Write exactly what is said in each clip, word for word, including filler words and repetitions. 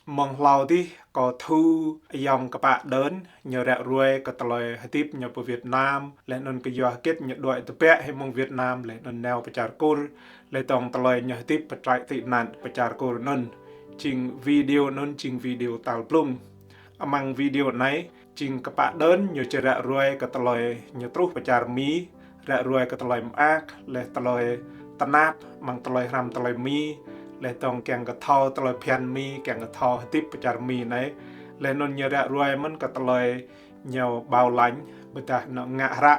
Mơ̆ng hlâo dih kâo thâo ayŏng kơpă Đơn, ñu ră ruai kơ tơlơi hơdip ñu pơ Việt Nam, laih anŭn kơ yua hơget ñu đuaĭ tơbiă hĭ mơ̆ng Việt Nam, laih anŭn nao pơ čar Kur, laih dơ̆ng tơlơi ñu hơdip pơ trại tị nạn pơ čar Kur anŭn. Jing video anŭn, jing video tal blung. Amăng video anai, jing kơpă Đơn ñu či ră ruai kơ tơlơi ñu truh pơ čar Mi, ră ruai kơ tơlơi mơak, laih tơlơi tơnap, amăng tơlơi hrăm tơlơi Mi, laih dơ̆ng kiăng kơ thâo tơlơi phiăn Mi, kiăng kơ thâo hơdip pơ čar Mi anai. Laih anŭn ñu ră ruai mơ̆n kơ tơlơi ñu bảo lãnh, ƀôdah ñu ngă hră,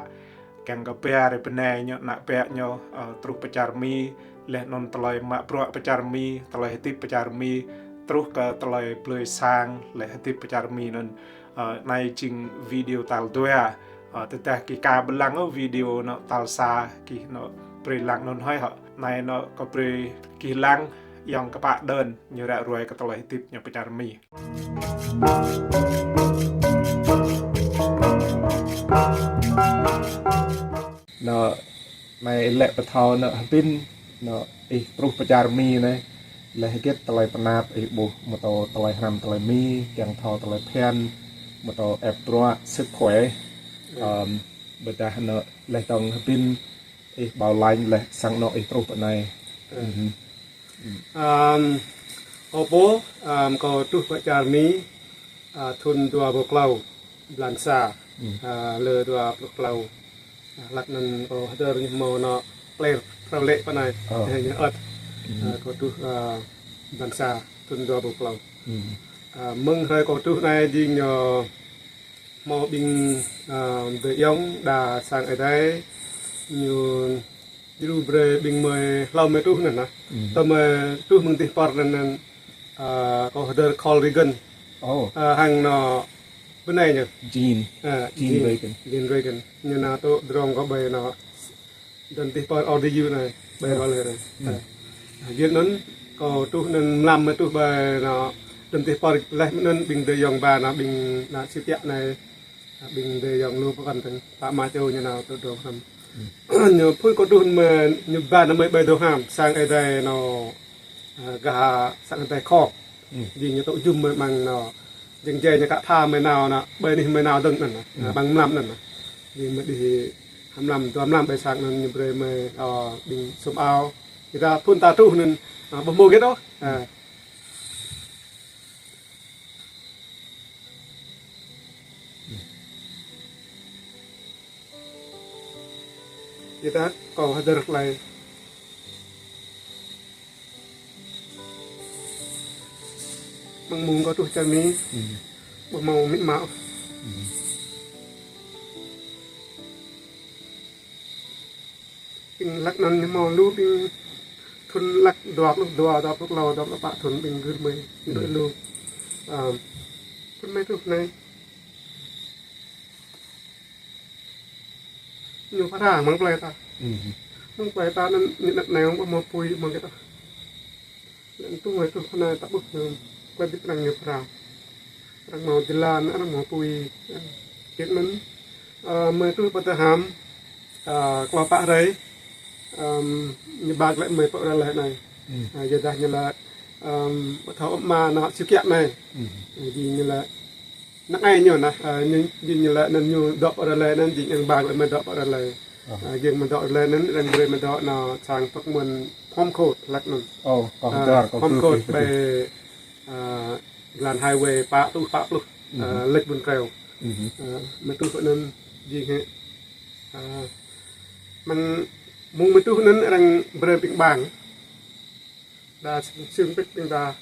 kiăng kơ ba hrơi bơnai ñu, ană bă ñu, ơ, truh pơ čar Mi, laih anŭn tơlơi mă bruă pơ čar Mi, tơlơi hơdip pơ čar Mi, truh kơ tơlơi blơi sang, laih hơdip pơ čar Mi anŭn. Ơ, anai jing video tal dua. Ơ, tơdah gih ka ƀu lăng ôh video anŭn tal sa, gih anŭn brơi lăng anŭn hơi hŏ. Anai anŭn kâo brơi gih lăng ayŏng kơpă Đơn ñu ră ruai kơ tơlơi hơdip ñu pơ čar Mi. Anŭn, anai lĕ pơthâo anŭn hơbĭn, anŭn ih truh pơ čar Mi anai, laih hơget tơlơi tơnap ih ƀuh, mơ̆ tơlơi hrăm tơlơi Mi, kiăng thâo tơlơi phiăn, mơ̆ tơlơi ĕp bruă, sức khỏe. Ơ, ƀôdah anŭn laih dơ̆ng hơbĭn ih bảo lãnh laih sang anŭn ih truh pơ anai. Ơ. Ơ, kâo pô, ơ, kâo truh pơ čar Mi, ơ, thŭn dua rơbâo klâo, blan sa, ơ, lơ dua pluh klâo. Ơ, hlăk anŭn kâo hơdơr ñu hmâo anŭn pler phrâo lĕ pơ anai. Ơ. Ñu ăt. Ơ, kâo truh, ơ, blan sa, thŭn dua rơbâo klâo. Ơ, mơ̆ng hrơi kâo truh anai jing ñu hmâo ƀing, ơ, adơi ayŏng đa sang Ơi Adai, ñu djru brơi ƀing gơmơi hlâo gơmơi truh anŭn. Tơl gơmơi truh mơ̆ng dih pơ anŭn, ơ, kâo hơdơr Carl Regan. Ơ, hăng anŭn bơnai ñu. Jean. Ơ, Jean Regan. Jean Regan. Ñu nao tŏ drong kâo ƀơi anŭn Dơ̆ng dih pơ ôr dih yua anai, ƀơi rơlơi anai. Ơ. Giŏng anŭn, kâo truh anŭn mlam mơ̆ truh ƀơi anŭn, dơ̆ng dih pơ laih anŭn ƀing adơi ayŏng ba anŭn ƀing anŭn siu kiă anai, ƀing adơi ayŏng lu pơkŏn tơ̆ng, pă ama čô ñu nao tŏ drong hrăm. Ñu phun kâo truh mơ̆ ñu ba anŭn mơ̆ ƀơi dŏ hrăm, sang Ơi Adai anŭn, ơ, gah sang Ơi Adai khŏk. Jing ñu tŏ jum mơ̆ amăng anŭn, jing jai ñu kă tha mơ̆ nao anŭn, ƀơi anih mơ̆ nao dơ̆ng anŭn, amăng mlam anŭn. Jing mơ̆ đih hăm mlam, dua mlam ƀơi sang anŭn ñu brơi mơ̆, ơ, ƀing sum ao. Kita phun ta truh anŭn, ơ, ƀu hmâo hơget ôh. Ơ. Kita kâo hơdơr tơlơi. Mơ̆ng mông kâo truh čar Mi. Ƀu hmâo amĭ ama. Ƀing hlăk anŭn ñu hmâo lu ƀing thŭn hlăk dua pluh dua, dua pluh klâo, dua pluh pă thŭn ƀing gơmơi. Ñu đuaĭ lu. Ơ, thŭn mơ̆ truh anai. Ñu phara mơ̆ng plơi ta. Mơ̆ng plơi ta anŭn ñu năk neo ƀu hmâo apui ƀu hmâo hơget ôh. Lĕ tŭ mơ̆ truh anai ta ƀuh ñu klĕ ƀĭt arăng ñu phara. Arăng hmâo jơlan, arăng hmâo apui. Hơget anŭn, ơ, mơ̆ truh pơ tơham, ơ, klâo pă hrơi, ơ, ñu ba glaĭ mơ̆ pơ rơlơi anai. Ơ, yua dah ñu lĕ, ơ, ƀu thâo ama anŭn siu kiă anai. Ơ, jing ñu lĕ năng ai ñu anŭn, ơ, ñu, jing ñu lĕ anŭn ñu dŏ pơ rơlơi anŭn, jing arăng ba glaĭ mơ̆ dŏ pơ rơlơi. Ơ, jing mơ̆ dŏ rơlơi anŭn, arăng brơi mơ̆ dŏ anŭn sang pơk mơ̆n Home Court hlăk anŭn. Ơ, Home Court ƀơi, ơ, Grand Highway pă pluh, pă pluh, ơ, lĕč Bun Kreo. Ơ, mơ̆ truh anŭn jing hĕ. Ơ, mơ̆ng mông mơ̆ truh anŭn arăng brơi ƀing ƀang. Đa sưng pĭt ƀing ta.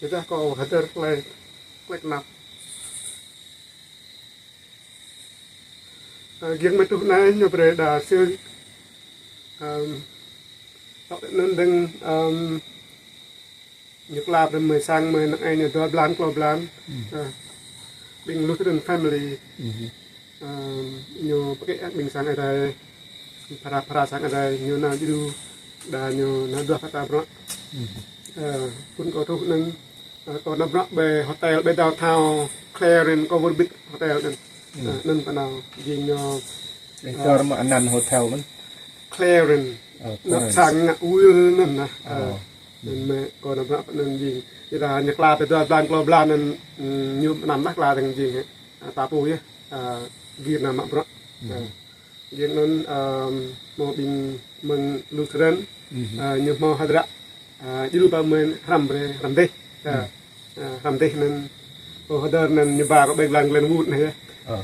Yua dah kâo hơdơr tơlơi klĕ năp. Ơ, giŏng mơ̆ truh anai ñu brơi đa sưng. Ơ, tŏ anŭn dơ̆ng, ơ, ñu klap rơmơi sang mơ̆ năng ai ñu dua blan, klâo blan. Ơ, ƀing Lutheran family. Ơ, ñu pơkĕ ƀing sang Ơi Adai, phara, phara sang Ơi Adai, ñu nao djru, đa ñu nao duah pơtă bruă. Ơ, phun kâo truh anŭn, ơ, kâo nao bruă ƀơi hotel, ƀơi downtown Clarion Covered Bridge Hotel anŭn. Ơ, anŭn pơ anai jing ñu, ơ, Clarence Hotel mơ̆n. Clarence. Ơ, anŭn Clarence. Sang ngă wơl anŭn nah. Ơ. Ơ, anŭn mơ̆ kâo nao bruă pơ anŭn jing. Yua dah ñu kla pơ dua blan klâo blan anŭn, ơ, ñu anăm lah kla dơ̆ng jing hĕ. Ơ, ta pô yơh. Ơ, gir nao mă bruă. Ơ. Jing anŭn, ơ, hmâo ƀing mơ̆ng Lutheran, ơ, ñu hmâo hơdră, ơ, djru ba mơ̆n hrăm brơi, hrăm dêh. Ơ, ơ, hrăm dêh anŭn, ơ, hơdơr anŭn ñu ba kơ ƀing lăng Glenwood anai yơh. Ơ.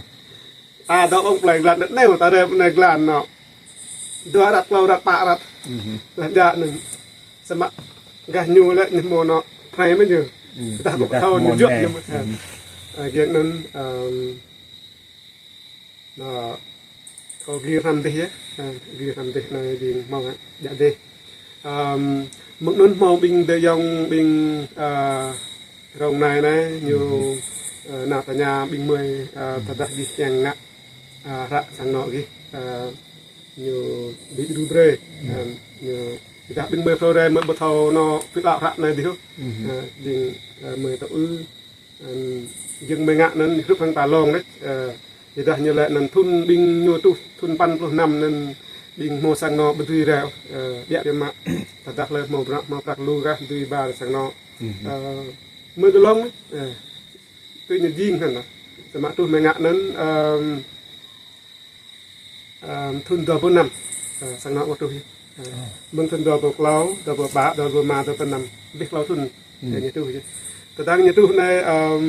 Ta dŏ ƀơ̆ng plơi glan đơ̆t anai, ta rơp anai glan anŏ. Dua răt, klâo răt, pă răt. Laih djă anŭn. Samơ̆ gah ñu lĕ ñu hmâo anŏ phrâo mơ̆n ñu. Tơdah kâo ƀu thâo ñu juă ñu mơ̆n. Ơ, jing anŭn, ơ, Anŏ, kâo gir hrăm dêh yơh. Ơ, gir hrăm dêh anai jing hmâo hă, djă dêh. Ơ, mơ̆ng anŭn hmâo ƀing adơi ayŏng ƀing, ơ, rŏng anai anai, ñu, ơ, nao tơña ƀing gơmơi, ơ, tơdah gih kiăng ngă, ơ, hră sang anŏ gih, ơ, ñu ƀu djru brơi. Ơ, ñu, tơdah ƀing gơmơi phrâo rai mơ̆ ƀu thâo anŏ pơđok hră anai dih ôh. Ơ, jing, ơ, gơmơi tŭ ư, Ơ, jing gơmơi ngă anŭn hrup hăng ta lông đôč, ơ, yua dah ñu lĕ anŭn thun ƀing ñu truh thun păn pluh năm anŭn ƀing hmâo sang anŏ ƀu dưi rai, ơ, biă biă mă. Tơdah lĕ hmâo bruă, hmâo prăk lu gah dưi ba sang anŏ. Ơ, gơmơi tŭ lông, ơ, tui ñu jing hăn. Samơ̆ truh gơmơi ngă anŭn, ơ, Ơ, thun dua pluh năm, ơ, sang anŏ ƀu truh yơh. Ơ, mơ̆ng thun dua pluh klâo, dua pluh pă, dua pluh rơma, dua pluh năm, abih klâo thun, ơ, ñu truh yơh. Tơdang ñu truh anai, ơ,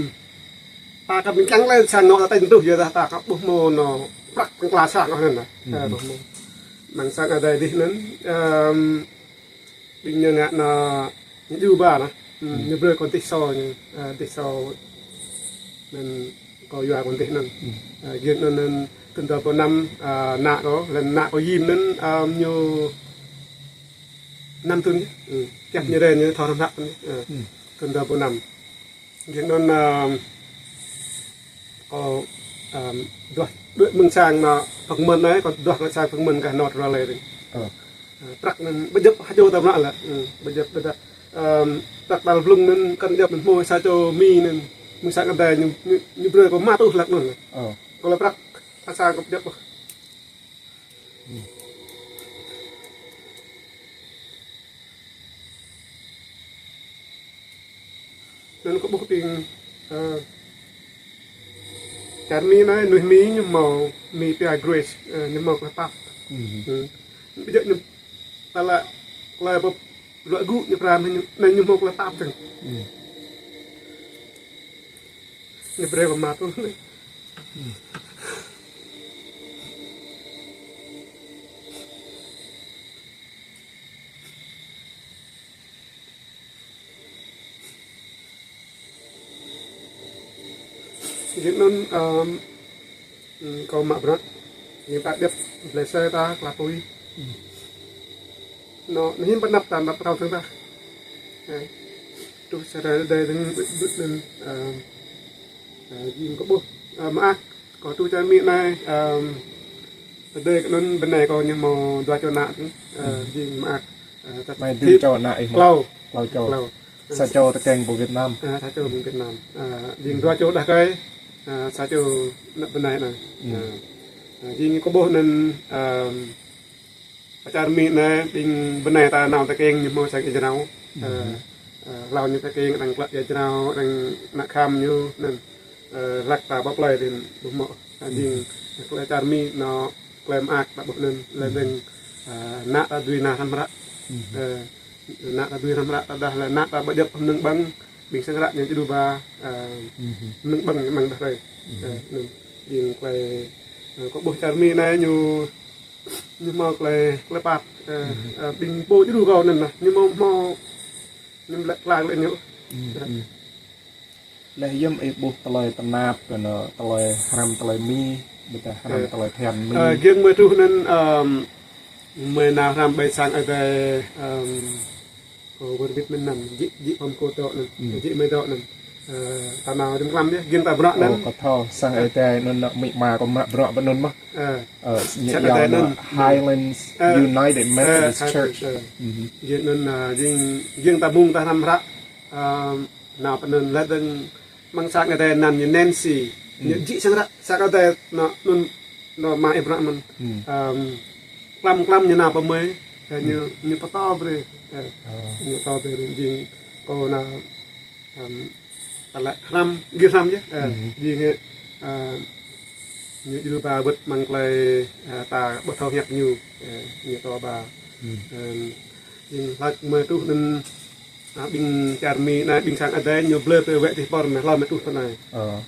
ta kơ ƀing kiăng lĕ sang anŏ ta tĕnh truh yơh, ta kơ ƀuh hmâo anŏ prăk pơkla sang anŭn anai. Ơ, ƀuh hmâo. Mơ̆ng sang adai dih anŭn, ơ, Ƀing ñu ngă anŏ ñu djru ba anai. Ơ, ñu brơi kâo dêh sô ñu, ơ, dêh sô anŭn kâo yua kâo dêh anŭn. Ơ, jing anŭn, anŭn thun dua pluh năm, ơ, ană kâo, lĕ ană kâo jing anŭn, ơ, ñu năm thun yơh. Ơ, kiăng ñu rai ñu thâo hrăm hră anŭn. Ơ, thun dua pluh năm. Jing anŭn, ơ, kâo, ơ, duah đuaĭ mơ̆ng sang anŏ pơkơmơ̆n anai, kâo duah kơ sang pơkơmơ̆n gah anŏ tơlơi anai. Ơ. Ơ, prăk anŭn ƀu djơ̆ hơjô ta mă lĕ. Ơ, ƀu djơ̆ ƀu djơ̆. Ơ, prăk tal blung anŭn kăn djơ̆ anŭn hmâo sa čô Mi anŭn. Mơ̆ng sang adai ñu, ñu, ñu brơi kâo rơma rơtuh lăk anŭn. Ơ. Kâo lĕ prăk, sa sang kâo ƀu djơ̆ ôh. Anŭn kâo ƀuh ƀing, ơ, čar Mi anai, mơnuih Mi ñu hmâo, Mi pia Grace, ơ, ñu hmâo tơlơi pap. Ơ. Ƀu djơ̆ ñu, ta lĕ, tơlơi pap, luă gŭ ñu pơrăm ñu, anai ñu hmâo tơlơi pap dơ̆ng. Ñu brơi kâo rơma rơtuh anai. Jing anŭn, ơ, kâo mă bruă, jing ta djŏp, blơi asơi ta, kla apui. Anŏ, anai hiư̆m pơanăp ta, anăp pơtao dơ̆ng ta. Ơ, truh sa rai adai dơ̆ng, ƀu, ƀu anŭn, ơ, ơ, jing kâo ƀuh, ơ, mơak, kâo truh čar Mi anai, ơ, adai kơ anŭn bơnai kâo ñu hmâo dua čô ană, ơ, jing mơak, ơ, ta anai dui čô ană ih hmâo? Klâo. Klâo čô. Klâo. Sa čô tơkeng pơ Việt Nam. Ơ, sa čô pơ Việt Nam. Ơ, jing dua čô đah rơkơi, ơ, sa čô ană bơnai anai. Ơ, ơ, jing kâo ƀuh anŭn, ơ, pơ čar Mi anai, ƀing bơnai ta nao tơkeng ñu hmâo sang ia jrao. Ơ, ơ, hlâo ñu tơkeng, arăng klă ia jrao, arăng ană kham ñu, anŭn, ơ, hlăk ta pơ plơi dih ƀu hmâo. Ơ, jing, tơlơi čar Mi anŏ tơlơi mơak ta ƀuh anŭn, lĕ dơ̆ng, ơ, ană ta dưi nao hrăm hră. Ơ, ană ta dưi hrăm hră, tơdah lĕ ană ta ƀu djŏp mơnơ̆ng ƀơ̆ng, ƀing sang hră ñu djru ba, ơ, mơnơ̆ng ƀơ̆ng ñu mơ̆ng đah rơi. Ơ, anŭn, jing tơlơi, ơ, kâo ƀuh čar Mi anai ñu Ñu hmâo tơlơi, tơlơi pap, ơ, ơ, ƀing pô djru kâo anŭn lah. Ñu hmâo, hmâo, ñu lĕ tơlơi lĕ ñu. Lĕ hiư̆m ih ƀuh tơlơi tơnap, kơ anŏ tơlơi hrăm tơlơi Mi, ƀôdah hrăm tơlơi thiăn Mi. Ơ, giŏng mơi truh anŭn, ơ, mơi nao hrăm ƀơi sang adai, ơ, Kâo wơr bĭt mơ̆n anŭn, jĕ, jĕ pơm kâo dŏ anŭn. Jĕ mơi dŏ anŭn. Ơ, ta nao rĭm tlam yơh, giŏng ta bruă anŭn. Ơ, kâo thâo, sang adai anŭn anŏ amĭ ama kâo mă bruă pơ anŭn mơ̆n. Ơ. Ơ, sang adai anŭn. Highlands United Methodist Church. Ơ. Giŏng anŭn, ơ, giŏng, giŏng ta mơ̆ng ta hrăm hră, ơ, nao pơ anŭn lĕ dơ̆ng mơ̆ng sang adai anăn ñu Nancy. Ñu jing sang ră, sang adai anŭn, anŭn, anŭn mă ih bruă mơ̆n. Ăm, klăm, klăm ñu nao pơ mơi, ơ, ñu, ñu pơtô brơi, ơ, ñu pơtô brơi jing kâo nao, ăm, tơlơi hrăm, gir hrăm yơh, ơ, jing, ơ, ñu djru ba wơ̆t mơ̆ng tơlơi, ơ, ta ƀu thâo hiăp ñu, ơ, ñu pơtô ba. Ăm, jing hlak mơi truh anŭn, a, ƀing čar Mi anai, ƀing sang adai ñu blơi pơ wĕ tih pơr mơi hlâo mơi truh tơ anai.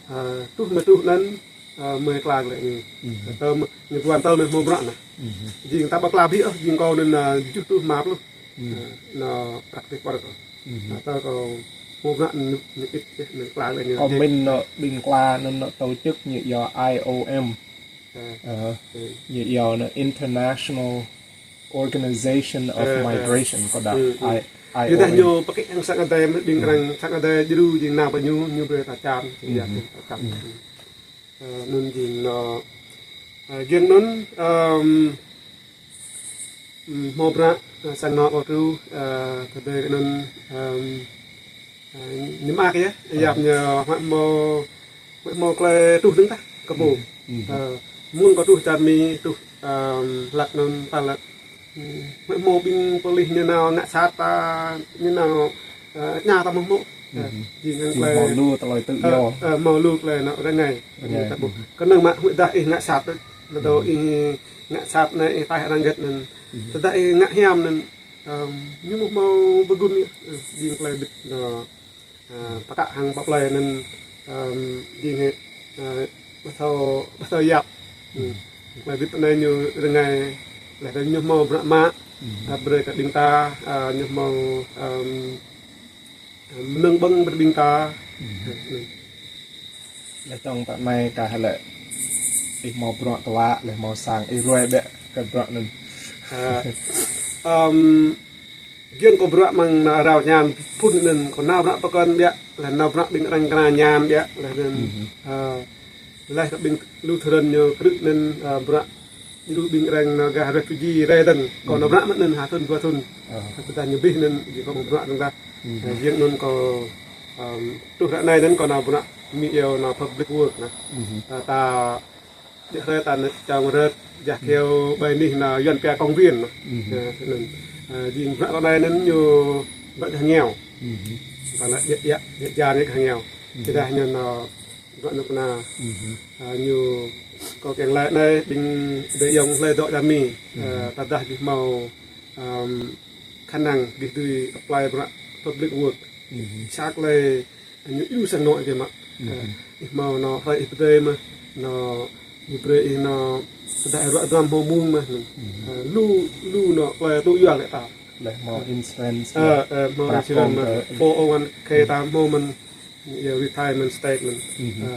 Ơ, truh mơi truh anŭn, ơ, mơi kla glaĭ ñu. Tơ mơi, ñu ƀuăn tơ mơi hmâo bruă anŭn. Jing ta ƀu kla ƀiă ôh, jing kâo anŭn, ơ, tơjuh pluh rơma pluh. Ơ, anŭn prăk tih pơr kâo. Anŭn tơ kâo hmâo bruă anŭn, ñu ĭt, ñu kla glaĭ ñu. Kâo mĭn anŭn ƀing kla anŭn anŭn tổ chức ñu iâu I O M. Ơ, ñu iâu anŭn International Organization of Migration, kâo đa I, Ƀiădah IOM. Ñu pơkĕ hăng sang adai, ƀing arăng sang adai djru jing nao pơ ñu, ñu brơi ta čan, jing ta čan. Ơ, anŭn jing anŭn, ơ, giŏng anŭn, ăm, ăm, hmâo bruă, ơ, sang anŏ kâo truh, ơ, tơdơi anŭn, ăm, ơ, ñu mơak yơh, yap ñu hmâo, hmâo tơlơi truh dơ̆ng tah kơ pô. Ơ, mơ̆ng kâo truh čar Mi truh, ăm, hlak anŭn pă lĕ. Hmâo ƀing pôlis ñu nao ngă sat ta, ñu nao, ơ, ña ta mơ̆ hmâo. Ơ, jing hăng tơlơi hmâo lu tơlơi tự do. Ơ, hmâo lu tơlơi anŏ rơngai. Rơngai. Kơnơ̆ng mă huĭ dah ih ngă sat, lơdô ih ngă sat anai ih taih arăng gĕt anŭn. Tơdah ih ngă hiam anŭn, ăm, ñu mơ̆ hmâo pơgun yơh. Ơ, jing tơlơi ƀĭt anŭn. Ơ, pơkă hăng pơplơi anŭn, ăm, jing hĕ, ơ, ƀu thâo, ƀu thâo yap. Tơlơi ƀĭt anai ñu rơngai, laih dơ̆ng ñu hmâo bruă mă, ơ, brơi kơ ƀing ta, ơ, ñu hmâo, ăm, mơnơ̆ng ƀơ̆ng brơi ƀing ta. Laih dơ̆ng tơ anai kah lĕ ih hmâo bruă tơlă, laih hmâo sang ih ruai ƀiă kơ bruă anŭn. Ơ, ăm, Giŏng kâo bruă mơ̆ng anŏ rao ñan phŭn anŭn, kâo nao bruă pơkŏn ƀiă, laih nao bruă ƀing arăng kơna ñan ƀiă, laih anŭn, ơ, laih kơ ƀing Lutheran ñu krư̆ anŭn, ơ, bruă djru ƀing arăng anŏ gah refugee rai dơ̆ng, kâo nao bruă mơ̆n anŭn ha thŭn dua thŭn. Tơdah ñu abih anŭn, jing kâo bruă dơ̆ng tah. Ơ, giŏng anŭn kâo, ăm, truh ră anai anŭn kâo nao bruă Mi iâu anŏ public work anŭn. Ta, ta Djơ̆ hrơi ta anŭn čong rơ̆t, jah kơyâo ƀơi anih anŭn Yuăn pia công viên anŭn. Ơ, anŭn. Ơ, jing bruă ră anai anŭn ñu bruă gah nghèo. Ta anŭn djơ̆, djơ̆, djơ̆ jang gah nghèo. Tơdah ñu anŭn bruă anŭn kơna. Ơ, ñu kâo kiăng laĭ anai ƀing adơi ayŏng hlơi dŏ čar Mi. Ơ, tơdah gih hmâo, ăm, khả năng gih dưi apply bruă public work. Sa tơlơi ñu djru sang anŏ ih mă. Ơ, ih hmâo anŏ hrơi ih pơdơi mơ̆n, anŏ ñu brơi ih anŏ tơdah ruă duăm hmâo mơ̆ng mơ̆n. Ơ, lu, lu anŏ tơlơi tŭ yua lĕ ta. Laih hmâo insurance. Ơ, ơ, hmâo insurance mơ̆n. Four oh one K ta hmâo mơ̆n, yua retirement statement. Ơ,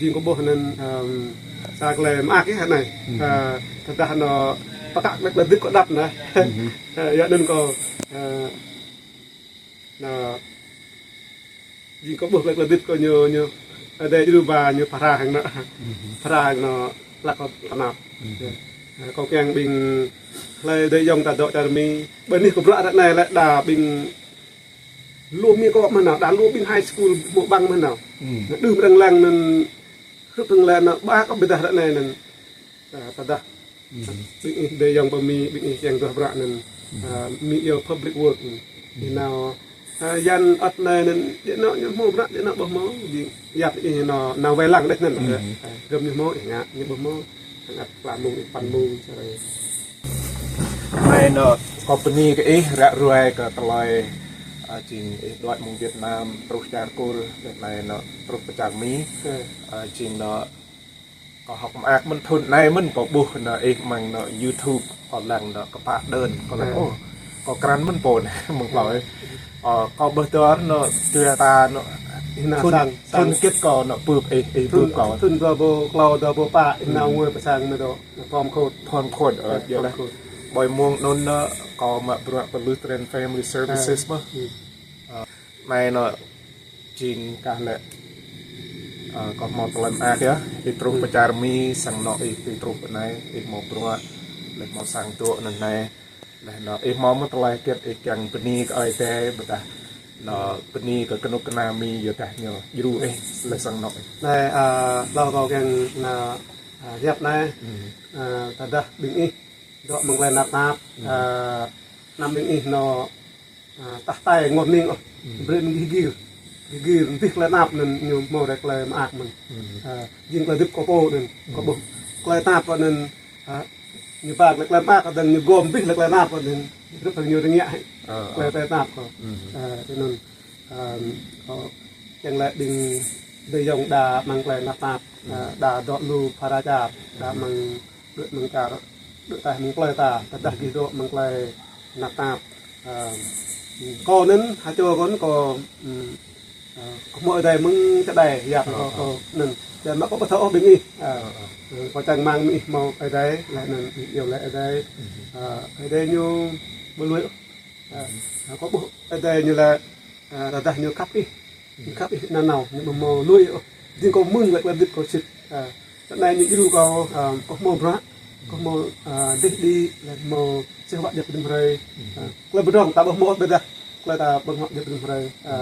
jing kâo ƀuh anŭn, ăm, sa tơlơi mơak yơh anai. Ơ, tơdah anŏ pơkă tơlơi ƀĭt kâo đăp anai. Ơ, yua anŭn kâo, ơ, Anŏ, jing kâo ƀuh tơlơi ƀĭt kâo ñu, ñu, adai djru ba ñu phara hăng anŏ. Phara hăng anŏ hlak kâo tơnap. Ơ, kâo kiăng ƀing hlơi adơi ayŏng ta dŏ čar Mi. Ƀơi anih kâo bruă ră anai lĕ đa ƀing lu Mi kâo mơ̆n anŏ, đa lu ƀing high school hmâo ƀăng mơ̆n anŏ. Anŏ đưm răng lăng anŭn, hrup răng lăng anŏ, ba kâo ƀiădah ră anai anŭn. Ơ, tơdah ƀing ih adơi ayŏng pơ Mi, ƀing ih kiăng duah bruă anŭn, ơ, Mi iâu public work anŭn. Ih nao, ơ, yan ăt anai anŭn, djơ̆ anŏ ñu hmâo bruă, djơ̆ anŏ ƀu hmâo, jing yap ih nao, nao wai lăng đĕč anŭn. Ơ, gơm ñu hmâo ih ngă, ñu ƀu hmâo, hăng ăt pla mông ih păn mông, čar anai. Anai anŏ kâo bơni kơ ih ră ruai kơ tơlơi, ơ, jing ih đuaĭ mơ̆ng Việt Nam, truh čar Kur, anai anŏ truh pơ čar Mi, ơ, jing anŏ Kâo hơ̆k mơak mơ̆n thŭn anai mơ̆n kâo ƀuh anŏ ih mơ̆ng anŏ YouTube kâo lăng anŏ kơpă đơn kâo lăng ôh. Kâo krăn mơ̆n pô anai mơ̆ng klâo ih. Ơ, kâo ƀuh dơr anŏ tui ta anŏ thŭn, thŭn hơget kâo anŏ bưp ih, ih bưp kâo. Thŭn dua rơbâo klâo dua rơbâo pă ih nao ngui pơ sang mơ̆ dŏ Phom Khôt. Phom Khôt, ơ, yơh lah. Ƀơi mông anŭn anŏ kâo mă bruă pơ Lutheran Family Services mơ̆n. Ơ, anai anŏ jing kah lĕ, ơ, kâo hmâo tơlơi mơak yơh, ih truh pơ čar Mi, sang anŏ ih, ih truh pơ anai, ih hmâo bruă, laih hmâo sang dŏ anŭn anai, laih anŏ ih hmâo mơ̆ tơlơi hơget ih kiăng bơni kơ Ơi Adai, ƀôdah Nă, bơni kơ kơnuk kơna Mi yua dah ñu djru ih, lĕ sang anŏ ih. Anai, a, hlâo kâo kiăng nă, a, hiăp anai, a, tơdah ƀing ih dŏ mơ̆ng tơlơi tơnap tap, a, anăm ƀing ih nă, a, tah tai ngor ning ôh, brơi mơ̆ng gih gir. Gih gir, abih tơlơi tơnap anŭn ñu hmâo rai tơlơi mơak mơ̆n. A, jing tơlơi hơdip kâo pô anŭn, kâo ƀuh tơlơi tơnap anŭn, a, ñu ba tơlơi mơak, kơdơ̆ng ñu gom abih tơlơi tơnap anŭn, hrup hăng ñu rơngiă hĭ. Tơlơi tơnap kâo. A, anŭn, a, kâo kiăng laĭ ƀing adơi ayŏng đa mơ̆ng tơlơi tơnap tap, a, đa dŏ lu phara čar, đa mơ̆ng đuaĭ mơ̆ng čar, đuaĭ taih mơ̆ng plơi ta, tơdah gih dŏ mơ̆ng tơlơi tơnap tap. A, kâo anŭn, ha čô kâo anŭn kâo, ưm, a, kâo hmâo Ơi Adai mơ̆ng čơđai, yap kâo, kâo anŭn. Čang mă kâo ƀu thâo ôh ƀing ih. A, kâo čang rơmang ƀing ih hmâo Ơi Adai, laih anŭn ih iâu laĭ Ơi Adai. A, Ơi Adai ñu ƀu lui ôh. A, kâo ƀuh Ơi Adai ñu laĭ, a, tơdah ñu khăp ih, ñu khăp ih nanao, ñu ƀu hmâo lui ôh. Jing kâo mơ̆ng laĭ tơlơi hơdip kâo sĭt. A, tơlơi anai ñu djru kâo, a, kâo hmâo bruă, kâo hmâo, a, dih đĭ, laih hmâo sĭt hơwă djŏp rĭm hrơi. A, tơlơi pơdrŏng ta ƀu hmâo ôh ƀôdah tơlơi ta ƀơ̆ng hơwă djŏp rĭm hrơi. A,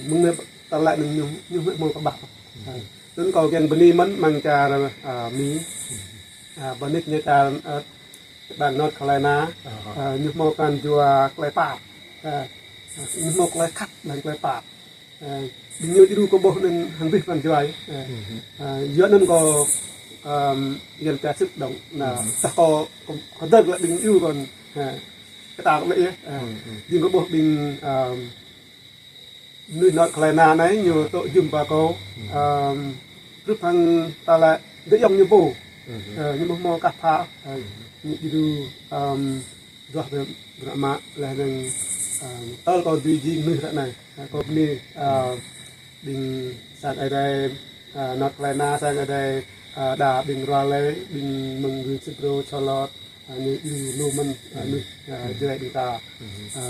mơ̆ng anai ta laĭ anŭn ñu, ñu hmâo kơƀah. A, anŭn kâo kiăng bơni mơ̆n mơ̆ng čar, a, Mi. A, bơni ñu čar, a, ƀing North Carolina, a, ñu hmâo pran jua tơlơi pap. A, ñu hmâo tơlơi khăp, ƀing tơlơi pap. A, ƀing ñu djru kâo ƀuh anŭn hăng abih pran jua. A, a, yua anŭn kâo, ưm, yua pia sĭt dŏng. Nă, tah kâo, kâo, kâo dơ̆ng laĭ ƀing ñu kâo, a, kơ ta kâo laĭ yơh. A, jing kâo ƀuh ƀing, ưm, mơnuih North Carolina anai ñu dŏ jum ba kâo, ưm, hrup hăng ta laĭ adơi ayŏng ñu pô. Ơ, ñu ƀu hmâo kah pha, ơ, ñu djru, ưm, duah ƀơi bruă mă laih anŭn, ưm, tơl kâo dưi jing mơnuih ră anai. Ơ, kâo bơni, ơ, ƀing sang Ơi Adai, ơ, North Carolina, sang Ơi Adai, ơ, đa ƀing Raleigh, ƀing mơ̆ng Greensboro, Charlotte, a, ñu djru lu mơ̆n, a, mơnuih, a, Jrai ƀing ta. A,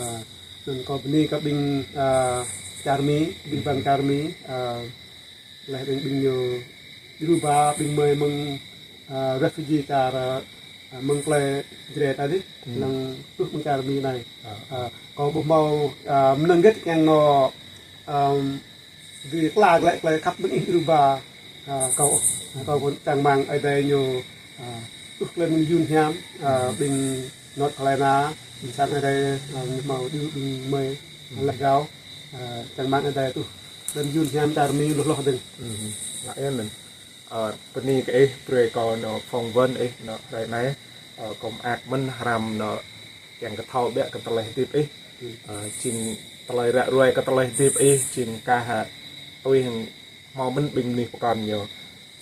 anŭn kâo bơni kơ ƀing, a, čar Mi, ƀing ƀăng čar Mi, a, laih anŭn ƀing ñu djru ba ƀing mơi mơ̆ng, a, refugee čar, a, mơ̆ng plơi Jrai ta dih, lăng truh mơ̆ng čar Mi anai. A, kâo ƀu hmâo, a, mơnơ̆ng hơget kiăng nă, ưm, dưi kla glaĭ tơlơi khăp ƀing ih djru ba, a, kâo, a, kâo kơ čang rơmang Ơi Adai ñu, a, truh tơlơi mơyun hiam, a, ƀing North Carolina, ƀing sang Ơi Adai, a, ñu hmâo djru ƀing mơi, a, laih gao, a, čang rơmang Ơi Adai truh tơlơi mơyun hiam čar Mi hloh hloh dơ̆ng. Ngă ơn mơ̆n. Ơ, bơni kơ ih, brơi kâo nă phỏng vấn ih nă hrơi anai, ơ, kâo mơak mơ̆n hrăm nă kiăng kơ thâo ƀiă kơ tơlơi hơdip ih. Ơ, jing tơlơi ră ruai kơ tơlơi hơdip ih, jing kah hă tui hăng hmâo mơ̆n ƀing mơnuih pơkŏn ñu.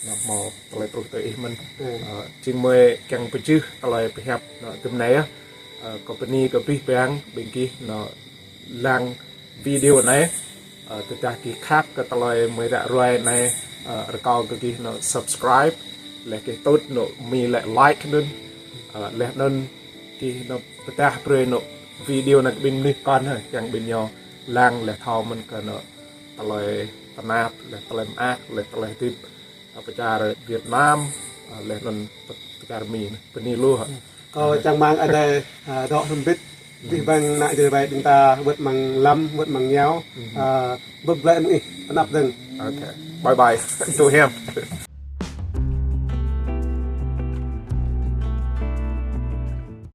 Nă hmâo tơlơi truh tui ih mơ̆n. Ơ, jing mơi kiăng pơjưh tơlơi pơhiăp nă tơm anai yơh. Ơ, kâo bơni kơ abih bang ƀing gih nă lăng video anai. Ơ, tơdah gih khăp kơ tơlơi mơi ră ruai anai, ơ, rơkâo kơ gih nă subscribe, laih gih tŭt nă Mi laĭ like anŭn. Ơ, laih anŭn gih nă pơdah brơi nă video anai kơ ƀing mơnuih pơkŏn hơi, kiăng ƀing ñu lăng laih thâo mơ̆n kơ nă tơlơi tơnap, laih tơlơi mơak, laih tơlơi hơdip, ơ, pơ čar Việt Nam, ơ, laih anŭn pơ, pơ čar Mi anai. Bơni lu hă. Kâo čang rơmang Ơi Adai, a, dŏ hrŏm hơbĭt, abih bang ană Jrai ƀing ta wơ̆t mơ̆ng lăm, wơ̆t mơ̆ng iâu, a, bưp glaĭ mơ̆ng ih, tơnap dơ̆ng. Okay. Bye bye. Tui hiam.